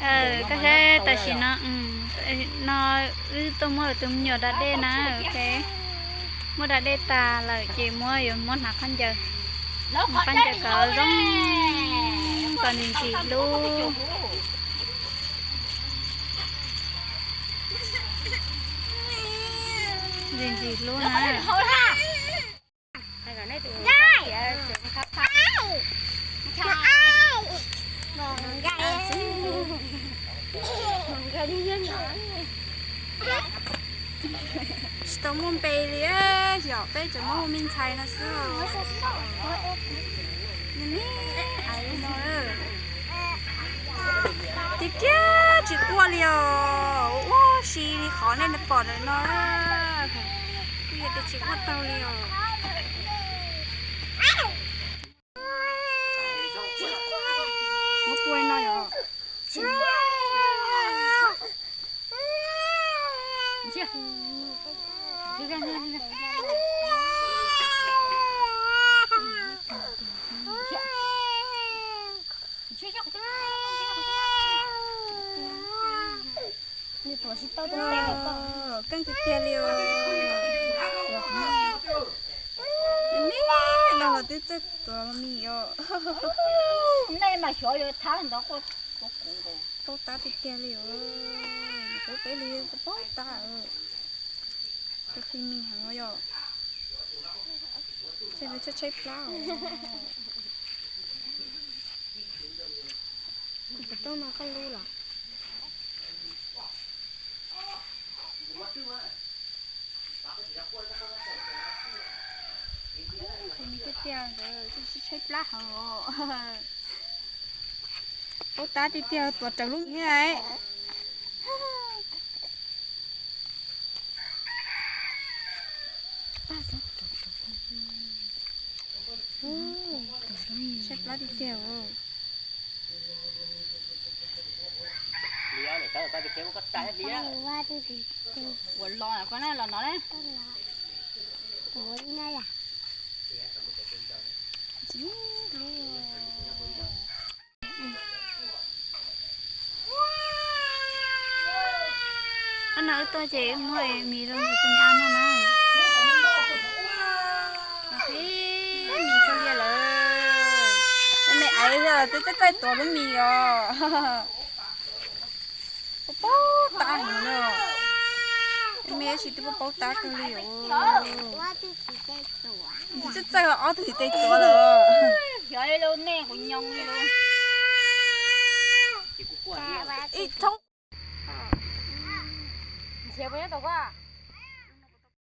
Koj saib tam sim no, no wb tuaj muab tus me nyuam da dej na. Muab da dej tas lawm ces muab, yuav muab hnav khaub ncaws, khaub ncaws kom zoo, kom ntxim ntxim hlub. Ntxim ntxim hlub na. Tsis tau muaj npe li, yog peb tseem muab hu me ntxhais no xwb. Tiag tiag tsis quaj li os, ua si li qhov nej pom ntawm no. Kuj yog tias tsis quaj tau li os. Muab kuaj no yom. Keej tiag tiag li os. Nej los twb txawj tuav mis os. Nej mas xyov yuav thab ntawd, paub tab tiag tiag li os. Kuv peb li paub tab. Tus qhia mis heev yom. Tshaib tshaib plab. Kuv puas tau no koj lub los? Qhia mis tiag tiag, tshaib plab heev os. Paub tab tiag tiag tuav raws lub mis thiab. Tshaib plab tiag tiag os. Ua los koj na, los no na. Ab, no wb tuaj ces wb muab mis rau tus me ab noj na. Qhib mis txog liaj lawm. Me me aiv twb txaij txaij tuav lub mis os. Paub paub tab heev na. Me me tab sis twb paub paub tab kawg li os. Twb txaij txaij ob tug tim tej tuav lawm. Xyov li lub nej kuv nyoo li lub. Ib thoob. Nrhiav puas nyob tau koj?